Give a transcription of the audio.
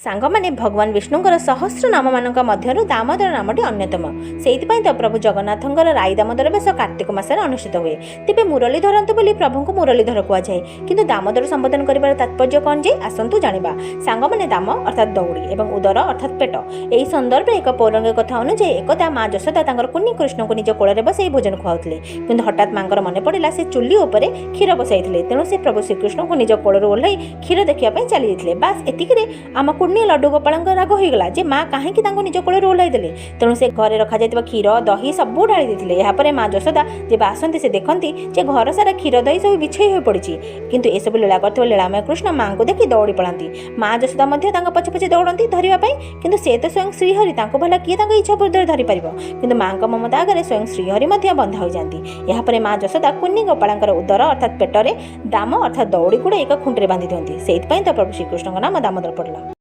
ସାଙ୍ଗମାନେ, ଭଗବାନ ବିଷ୍ଣୁଙ୍କର ସହସ୍ର ନାମମାନଙ୍କ ମଧ୍ୟରୁ ଦାମୋଦର ନାମଟି ଅନ୍ୟତମ। ସେଇଥିପାଇଁ ତ ପ୍ରଭୁ ଜଗନ୍ନାଥଙ୍କର ରାଇ ଦାମୋଦର ବେଶ କାର୍ତ୍ତିକ ମାସରେ ଅନୁଷ୍ଠିତ ହୁଏ। ତେବେ ମୁରଲୀ ଧରନ୍ତୁ ବୋଲି ପ୍ରଭୁଙ୍କୁ ମୁରଲୀଧର କୁହାଯାଏ। କିନ୍ତୁ ଦାମୋଦର ସମ୍ବୋଧନ କରିବାର ତାତ୍ପର୍ଯ୍ୟ କ'ଣ ଯେ, ଆସନ୍ତୁ ଜାଣିବା। ସାଙ୍ଗମାନେ, ଦାମ ଅର୍ଥାତ୍ ଦଉଡ଼ି ଏବଂ ଉଦର ଅର୍ଥାତ୍ ପେଟ। ଏହି ସନ୍ଦର୍ଭରେ ଏକ ପୌରାଣିକ କଥା ଅନୁଯାୟୀ, ଏକଦା ମା ଯଶୋଦା ତାଙ୍କର କୁନି କୃଷ୍ଣଙ୍କୁ ନିଜ କୋଳରେ ବସାଇ ଭୋଜନ ଖୁଆଉଥିଲେ। କିନ୍ତୁ ହଠାତ୍ ମାଙ୍କର ମନେ ପଡ଼ିଲା, ସେ ଚୁଲି ଉପରେ କ୍ଷୀର ବସାଇଥିଲେ। ତେଣୁ ସେ ପ୍ରଭୁ ଶ୍ରୀକୃଷ୍ଣଙ୍କୁ ନିଜ କୋଳରୁ ଓହ୍ଲାଇ କ୍ଷୀର ଦେଖିବା ପାଇଁ ଚାଲି ଯାଇଥିଲେ। ବାସ୍, ଏତିକିରେ ଆମ କୁନି ଲଡୁ ଗୋପାଳଙ୍କ ରାଗ ହୋଇଗଲା ଯେ ମା କାହିଁକି ତାଙ୍କୁ ନିଜ କୋଳରୁ ଓହ୍ଲାଇ ଦେଲେ। ତେଣୁ ସେ ଘରେ ରଖାଯାଇଥିବା କ୍ଷୀର, ଦହି ସବୁ ଢାଳି ଦେଇଥିଲେ। ଏହାପରେ ମା ଯଶୋଦା ଯେବେ ଆସନ୍ତି, ସେ ଦେଖନ୍ତି ଯେ ଘର ସାରା କ୍ଷୀର, ଦହି ସବୁ ବିଛେଇ ହୋଇ ପଡ଼ିଛି। କିନ୍ତୁ ଏସବୁ ଲୀଳା କରିଥିବା ଲୀଳାମୟ କୃଷ୍ଣ ମାଙ୍କୁ ଦେଖି ଦୌଡ଼ି ପଳାନ୍ତି। ମା ଯଶୋଦା ମଧ୍ୟ ତାଙ୍କ ପଛେ ପଛେ ଦୌଡ଼ନ୍ତି ଧରିବା ପାଇଁ। କିନ୍ତୁ ସେ ତ ସ୍ୱୟଂ ଶ୍ରୀହରି, ତାଙ୍କୁ ଭଲା କିଏ ତାଙ୍କ ଇଚ୍ଛା ବିରୁଦ୍ଧରେ ଧରିପାରିବ? କିନ୍ତୁ ମାଙ୍କ ମମତା ଆଗରେ ସ୍ୱୟଂ ଶ୍ରୀହରି ମଧ୍ୟ ବନ୍ଧା ହୋଇଯାନ୍ତି। ଏହାପରେ ମା ଯଶୋଦା କୁନି ଗୋପାଳଙ୍କର ଉଦର ଅର୍ଥାତ୍ ପେଟରେ ଦାମ ଅର୍ଥାତ୍ ଦଉଡ଼ି ଗୁଡ଼େଇ ଏକ ଖୁଣ୍ଟିରେ ବାନ୍ଧି ଦିଅନ୍ତି। ସେଇଥିପାଇଁ ତ ପ୍ରଭୁ ଶ୍ରୀକୃଷ୍ଣଙ୍କ ନାମ ଦାମୋଦର ପଡ଼ିଲା।